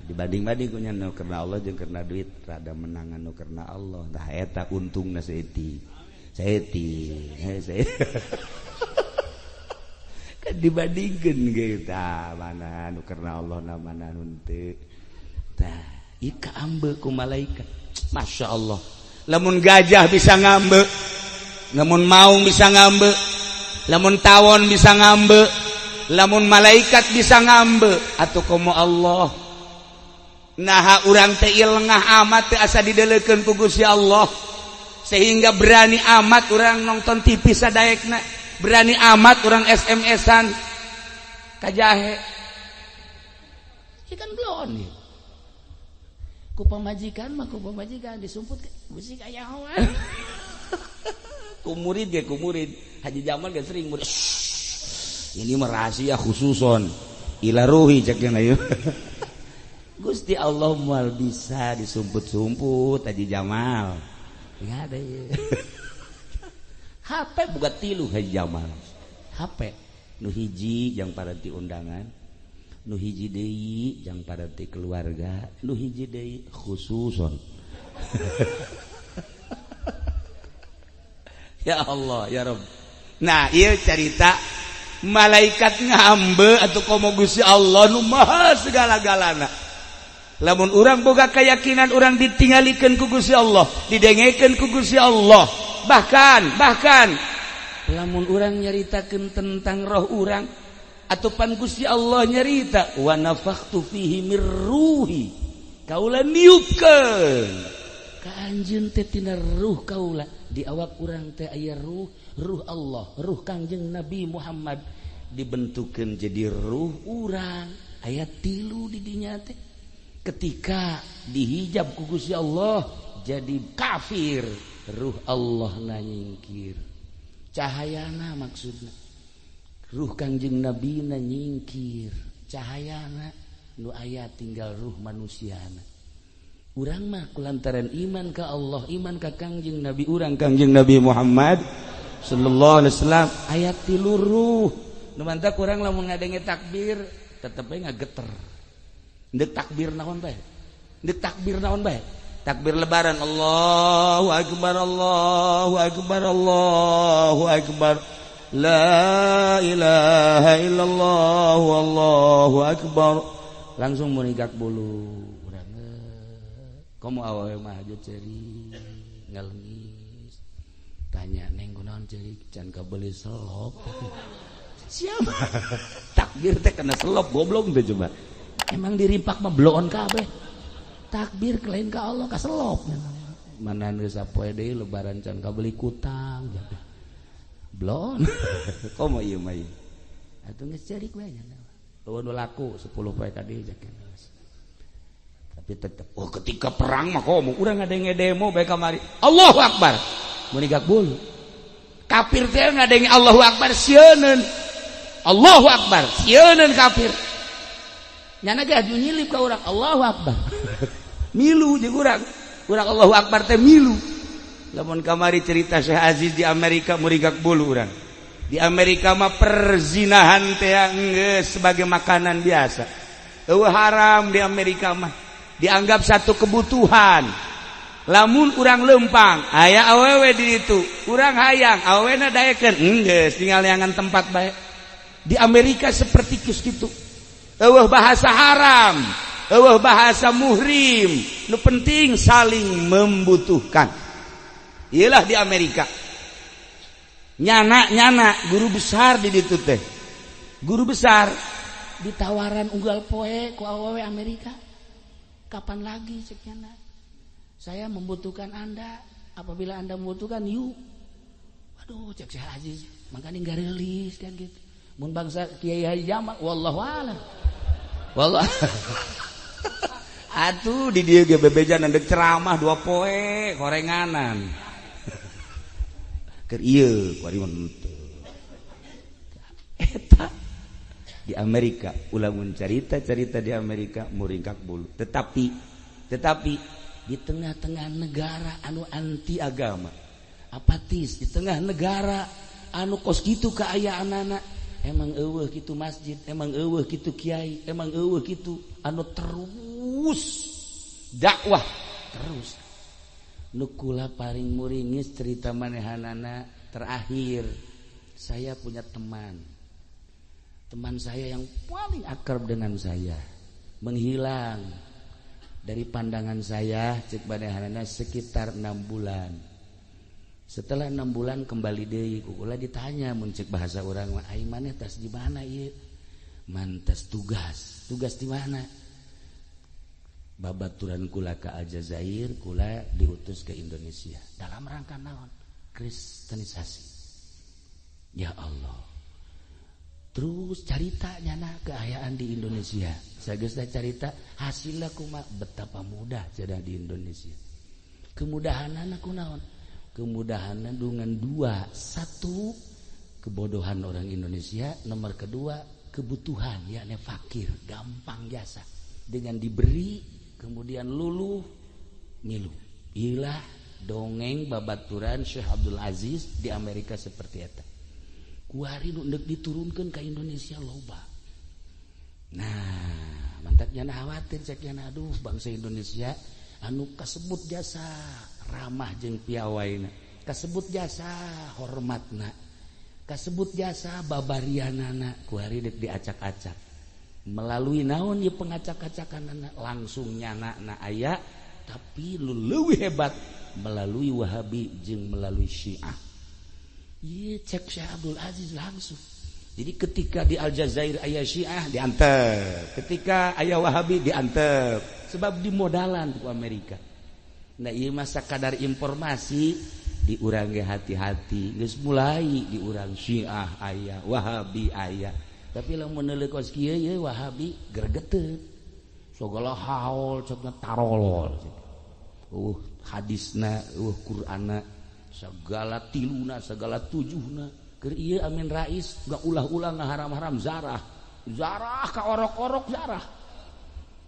Dibanding-banding ku nya karena Allah jeung karena duit rada menangan nu karena Allah. Tah eta untungna saeutik. Saeutik. Kan dibandingkeun ge tah mana nu karena Allah na mana nu henteu. Tah, ieu kaambeul ku malaikat. Masya Allah. Lamun gajah bisa ngambek, lamun maung bisa ngambek, lamun tawon bisa ngambek, lamun malaikat bisa ngambek, atuh komo Allah. Naha urang teh lengah amat teh asa didelekeun ku Gusti Allah. Sehingga berani amat urang nonton TV sadaekna, berani amat urang SMS-an. ka jahe. Ieu kan bloon ieu. Ku pamajikan mah ku pamajikan disumput musik aya hawan. Ku murid ge ku murid. Haji Jamal ge sering murid. Ini mah rahasia khususon ila ruhi cek nya ieu. Gusti Allah moal bisa disumput-sumput Haji Jamal. Enggak ada ieu. HP boga 3 Haji Jamal. HP nu hiji jang paranti undangan, nu hiji deui jang paranti keluarga, nu hiji deui khususon. Ya Allah ya Rabb. Nah, ieu carita malaikat ngambe atau komo Gusti Allah nu maha segala-galana. Lamun urang boga keyakinan urang ditinggalikeun ku Gusti Allah, didengekeun ku Gusti Allah. Bahkan lamun urang nyaritakeun tentang roh urang atupan Gusti Allah nyarita wa nafakhtu fihi mir ruhi, kaula niupkeun ka anjeun teh tina ruh kaula. Di awak urang teh aya ruh, ruh Allah, ruh Kangjeng Nabi Muhammad dibentukeun jadi ruh urang. Aya 3 di dinya teh. Ketika dihijab ku Gusti Allah jadi kafir, ruh Allah na nyingkir. Cahayana maksudna. Ruh Kangjeng Nabi na nyingkir. Cahayana nu aya tinggal ruh manusiana. Urang mah kulantaran iman ka Allah, iman ka Kangjeng Nabi urang Kangjeng Nabi Muhammad sallallahu alaihi wasallam aya 3 ruh. Nu mantak urang lamun ngadenge takbir tetep we ngageter. Ndek takbir naon bae? Ndek takbir naon bae? Takbir lebaran Allahu akbar Allahu akbar Allahu akbar la ilaha illallah wallahu akbar. Langsung munigak bulu urang. Komo awewe mah aja ceri ngelengis. Tanya neng kunaon ceri can kabeli selop. Siapa? Takbir teh kena selop goblok teh coba. Emang dirimpak mah bloon kabeh. Takbir lain ka Allah ka selop. Mana geus sapoe deui lebaran can kabeli kutang. Bloon. Komo ieu mah ieu. Atuh geus ceurik we nya. Eueuh nu laku 10 poe ka dieu. Tapi tetep oh ketika perang mah komo urang ngadenge demo bae kamari. Allahu akbar. Munigak bulu. Kafir teh ngadenge Allahu akbar sieuneun. Allahu akbar sieuneun kafir. Nyana ge aju nyilip ka urang Allahu akbar. Milu jeung urang. Urang Allahu akbar teh milu. Lamun kamari cerita Syekh Aziz di Amerika murigak bulu urang. Di Amerika mah perzinahan teh geus sebagai makanan biasa. Eueuh haram di Amerika mah. Dianggap satu kebutuhan. Lamun urang lempang aya awewe di ditu, urang hayang awewena daekeun geus tinggal neangan tempat bae. Di Amerika seperti kitu. Eueuh bahasa haram, eueuh bahasa muhrim, nu penting saling membutuhkan. Iyalah di Amerika. Nyana-nyana guru besar di ditu teh. Guru besar ditawaran unggal poe ku awewe Amerika. Kapan lagi cek nyana? Saya membutuhkan Anda. Apabila Anda membutuhkan, yuk. Waduh, cek Syekh Aziz, makanya nggak rilis kan gitu. Mun bangsa Kiai Haji Jamal, wallahu a'lam. Wallah. Atuh di dieu ge bebejan ndek ceramah 2 poe korenganan. Keur ieu kuari mah henteu. Eta di Amerika ulah mun carita-carita di Amerika muringkak bulu. Tetapi di tengah-tengah negara anu anti agama, apatis, di tengah negara anu kos kitu kaayaanana, emang eueuh kitu masjid, emang eueuh kitu kiai, emang eueuh kitu anu terus dakwah terus. Nu kula paling muringis cerita manehanana terakhir, saya punya teman. Teman saya yang paling akrab dengan saya menghilang dari pandangan saya cek manehanana sekitar 6 bulan. Setelah 6 bulan kembali deui ku kula ditanya mun cek bahasa urang mah ai maneh tas di mana ieu? Mantas tugas. Tugas di mana? Babaturan kula ke Aljazair, kula diutus ke Indonesia dalam rangka naon? Kristenisasi. Ya Allah. Terus carita nyana keayaan di Indonesia. Sageusna carita hasilna kumaha, betapa mudah cenah di Indonesia. Kemudahanana kunaon? Kemudahanna dengan dua. Satu, kebodohan orang Indonesia, nomor kedua kebutuhan, yakni fakir, gampang jasa. Dengan diberi kemudian luluh milu. Ilah dongeng babaturan Syekh Abdul Aziz di Amerika seperti eta. Kuari nu ndek diturunkan ke Indonesia loba. Nah, mantak nyana khawatir cek nyana, aduh bangsa Indonesia anu kasebut jasa ramah jeung piawaina, kasebut jasa hormatna, kasebut jasa babarianana, kuari dek diacak-acak. Melalui naon ieu pengacak-acakanana, langsung nyana na aya, tapi lu leuwih hebat melalui Wahabi jeung melalui Syiah. Iya cek Syekh Abdul Aziz langsung. Jadi ketika di Aljazair aya Syiah diantep, ketika aya Wahabi diantep, sebab dimodalan ku Amerika. Nah ieu mah sakadar informasi di urang ge hati-hati, geus mulai di urang Syiah aya, Wahabi aya. Tapi lamun neuleuh kos kieu ye Wahabi gregeteun. Sagala haul cekna tarolol. Hadisna, Qur'anna, segala tiluna, segala tujuhna. Keur ieu Amin Rais gak ulah-ulah ngaharam-haram zarah. Zarah ka orok-orok zarah.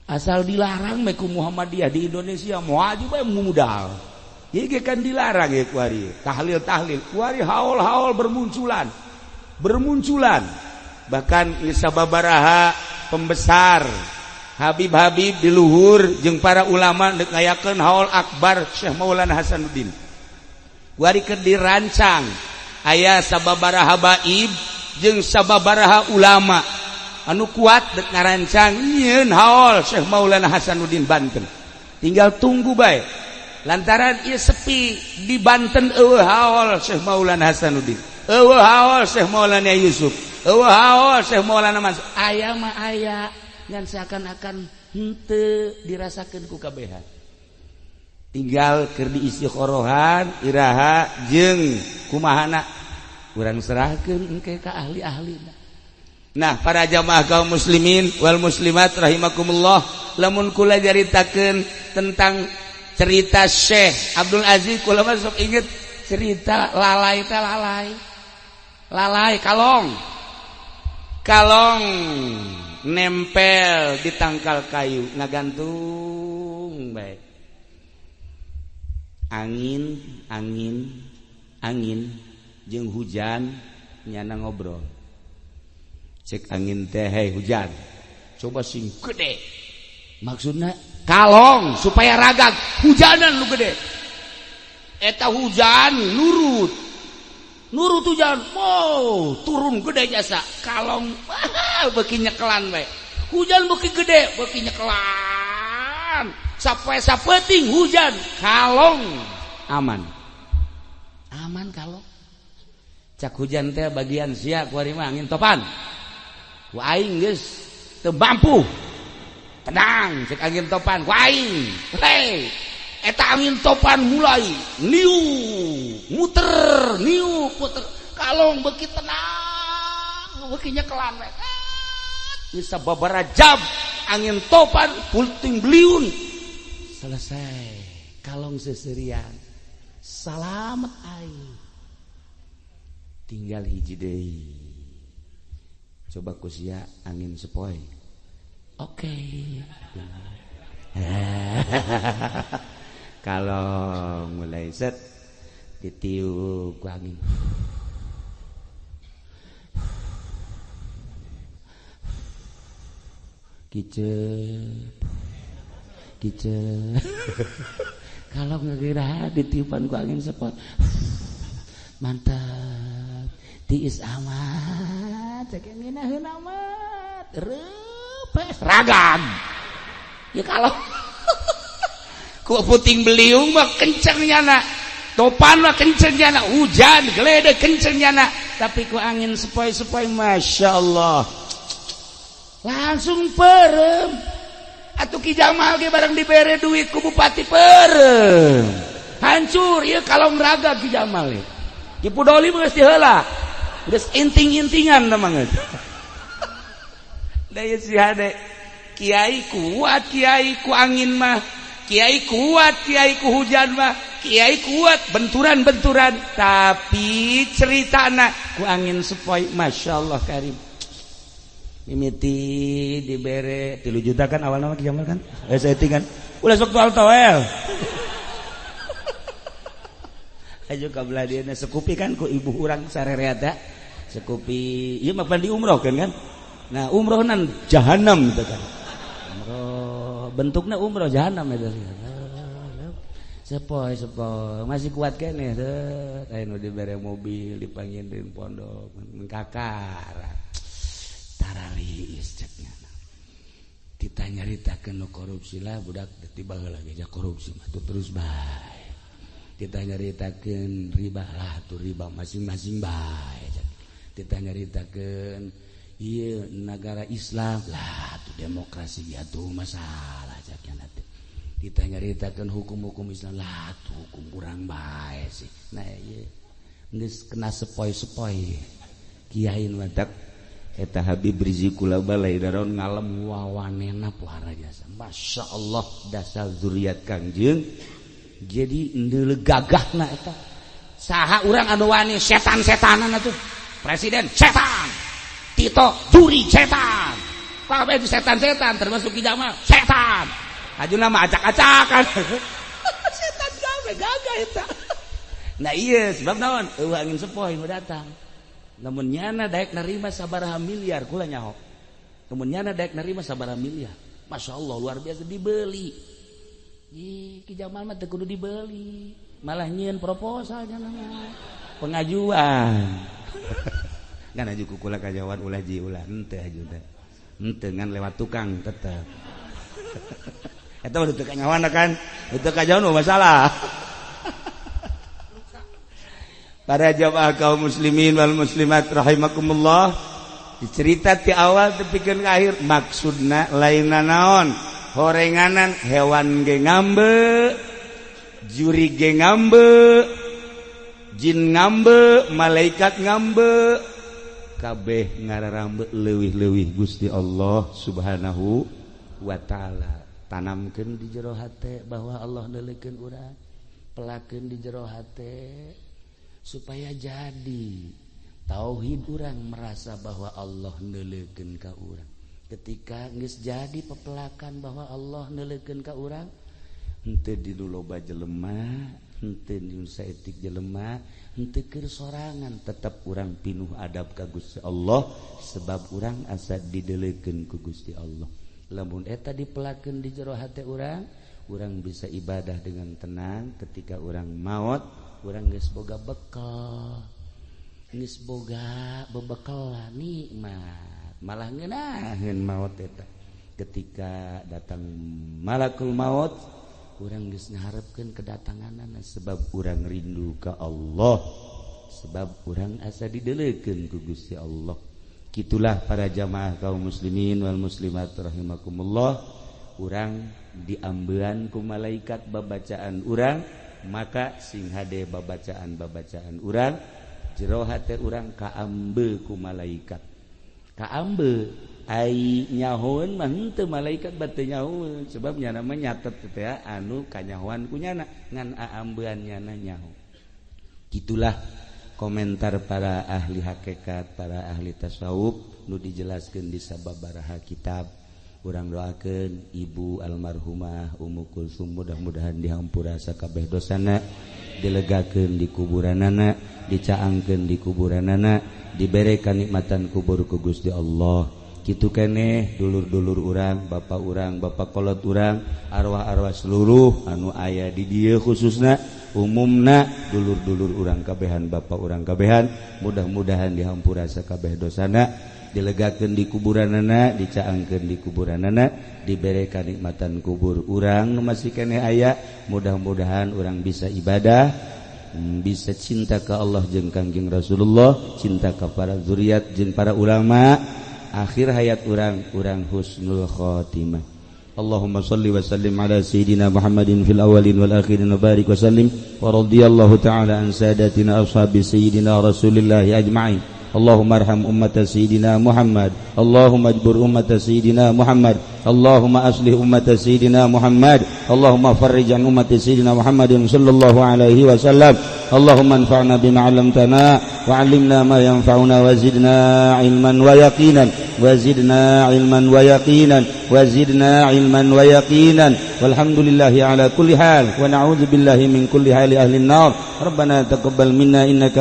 Asal dilarang meh ku Muhammadiyah di Indonesia moal bae mudal. Ieu ge kan dilarang ye kuari. Tahlil-tahlil, kuari haul-haul bermunculan. Bermunculan. Bahkan sababaraha pembesar Habib-habib di luhur jeung para ulama deuk ngayakeun haul akbar Syekh Maulana Hasanuddin. Kuari keur dirancang aya sababaraha habaib jeung sababaraha ulama anu kuat dek ngarancang nyieun haul Syekh Maulana Hasanuddin Banten. Tinggal tunggu bae. Lantaran ieu sepi di Banten eueuh haul Syekh Maulana Hasanuddin, eueuh haul Syekh Maulana Yusuf, eueuh haul Syekh Maulana Mansur. Aya mah aya ngan seakan-akan henteu dirasakeun ku kabehan. Tinggal keur diistikhorohan iraha jeung kumahana urang serahkeun engke ka ahli-ahlina. Nah, para jamaah kaum muslimin wal muslimat rahimakumullah, lamun kula caritakeun tentang cerita Syekh Abdul Aziz, kula mah sok inget cerita lalai teh lalai. Lalai kalong. Kalong nempel di tangkal kayu ngagantung bae. Angin, angin, angin jeung hujan nyana ngobrol. Cek angin teh, hei hujan, coba sing gede. Maksudna kalong supaya ragag, hujanan lu gede. Eta hujan nurut. Nurut hujan, wow, turun gede jasa. Kalong beuki nyekelan bae. Hujan beuki gede, beuki nyekelan. Sampai sapeting hujan, kalong aman. Aman kalong. Cak hujan teh bagian sia kuari mah angin topan. Ku aing geus teu mampu. Tenang cek angin topan ku aing. Hei, eta angin topan mulai niu muter, niu puter. Kalong beuki tenang, beuki nyekelan we. Bisa babara jam angin topan puting beliung. Selesai. Kalong seserian. Salamet aing. Tinggal hiji deui. Coba ku sia angin sepoi. Oke. Kalau mulai set ditiup ku angin. Kicep. Kicep. Kalau ngegira ditiupan ku angin sepoi. Mantap. Tiis amat, cek ngeunaheun amat. Reupes ragam. Ya kalau ku puting beliung mah kenceng nyana. Topan mah kenceng nyana, hujan geledek kenceng nyana, tapi ku angin sepoi-sepoi Masya Allah. Langsung perem. Atuh Ki Jamal ge barang dibere duit ku bupati perem. Hancur ieu kalong raga Ki Jamal. Ki Pudoli mah geus diheula. Geus inting-intingan mah geus. Daya si hade kiai kuat, kiai ku angin mah, kiai kuat, kiai ku hujan mah, kiai kuat benturan-benturan, tapi ceritana ku angin sepoi, Masya Allah karim. Mimiti dibere 3 juta kan awal nama Ki Jamal kan? Saya kan. Ulah sok toel toel. Ayo ka belah dieuna sekupi kan ku ibu urang sarereata. Sekupi ieu mah pan di umroh kan kan? Nah, umroh nan jahanam gitu kan. Umroh bentuknya umroh jahanam eta. Sepoi sepoi masih kuat keneh teh. Aya nu dibere mobil dipanggil di pondok kakara. Tarariis ceknya. Kita nyaritakeun nu korupsi lah budak tiba heula ge korupsi mah tuh terus bae. Kita nyaritakeun riba lah tuh riba masing-masing bae. Kita nyaritakeun ieu negara Islam lah tuh demokrasi ya tuh masalah ceknya teh. Kita nyaritakeun hukum-hukum Islam lah tuh hukum kurang bae sih. Nah ieu geus kena sepoi-sepoi. Kiai nu matak eta Habib Rizik kula balai daron ngalem wawanena puara jasa. Masya Allah dasar zuriat Kangjeng. Jadi ndeuleu gagahna eta. Saha urang anu wani setan-setanan atuh. Presiden setan. Tito juri setan. Kabeh itu setan-setan termasuk Ki Jamal setan. Ajuna mah acak-acakan. Setan kabeh gagah eta. Nah iya sebab naon? Eueuh angin sepoi nu datang. Namun nyana daek nerima sabaraha miliar kula nyaho. Namun nyana daek nerima sabaraha miliar. Masya Allah luar biasa dibeli. Ih, Ki Jamal mah teu kudu dibeli. Malah nyieun proposal nya mah. Pengajuan. Ngan aju ku kula kajawan ulah ji ulah henteu aju teh. Henteu ngan lewat tukang tetep. Eta mah teu kanyawana kan. Teu kajawan mah masalah. Para jamaah kaum muslimin wal muslimat rahimakumullah, dicerita ti awal tepikeun ka akhir maksudna lainna naon, horenganan hewan ge ngambe, juri ge ngambe, jin ngambe, malaikat ngambe, kabeh ngararambe leuwih-leuwih Gusti Allah Subhanahu wa taala. Tanamkeun di jero hate bahwa Allah neuleukeun urang, pelakeun di jero hate supaya jadi tauhid urang merasa bahwa Allah neuleukeun ka urang. Ketika geus jadi pepelakan bahwa Allah neuleukeun ka urang, henteu di nu loba jelema, henteu di nu saeutik jelema, henteu keur sorangan, tetep urang pinuh adab ka Gusti Allah sebab urang asa dideleukeun ku Gusti Allah. Lamun eta dipelakeun di jero hate urang, urang bisa ibadah dengan tenang. Ketika urang maot, urang geus boga bekal, geus boga bebekalan nikmat, malah ngeunaheun maot eta. Ketika datang malakul maut, urang geus ngaharepkeun kedatanganana sebab urang rindu ka Allah, sebab urang asa dideleukeun ku Gusti Allah. Kitulah para jamaah kaum muslimin wal muslimat rahimakumullah, urang diambean ku malaikat babacaan urang, maka sing hade babacaan-babacaan urang, jero hate urang kaambe ku malaikat. Kaambe ai nyahoeun mah henteu malaikat bate nyahoeun, sebab nyana mah nyatet teh anu kanyahoan ku nyana, ngan aambean nyana nyaho. Gitulah komentar para ahli hakikat, para ahli tasawuf nu dijelaskeun di sababaraha kitab. Urang doakeun ibu almarhumah Ummu Kulsum mudah-mudahan dihampura sakabeh dosana, dilegakeun di kuburanana, dicaangkeun di kuburanana, dibere kanikmatan kubur ku Gusti Allah. Kitu keneh dulur-dulur urang, bapak urang, bapak kolot urang, arwah-arwah seluruh anu aya di dieu khususna umumna dulur-dulur urang kabehan, bapak urang kabehan, mudah-mudahan dihampura sakabeh dosana, dilegakeun di kuburanana, dicaangkeun di kuburanana, dibere kanikmatan kubur urang nu masih keneh aya. Mudah-mudahan urang bisa ibadah, bisa cinta ka Allah jeung Kangjeng Rasulullah, cinta ka para zuriat jeung para ulama. Akhir hayat urang, urang husnul khotimah. Allahumma salli wa sallim ala sayyidina Muhammadin fil awwalin wal akhirin wa barik wa sallim wa radhiyallahu ta'ala an sadatina ashabi sayyidina Rasulillah ajma'in. Allahumma arham ummata sayyidina Muhammad. Allahumma ajbur ummata sayyidina Muhammad. Allahumma aslih ummata sayyidina Muhammad. Allahumma farrij an ummati sayyidina Muhammadin sallallahu alaihi wasallam. Allahumma anfa'na bima 'allamtana wa 'allimna ma yanfa'una wa zidna 'ilman wa yaqinan wa zidna 'ilman wa yaqinan wa zidna 'ilman wa yaqinan. Walhamdulillahi ala kulli hal wa na'udzu billahi min kulli hali ahli an-nar. Rabbana taqabbal minna innaka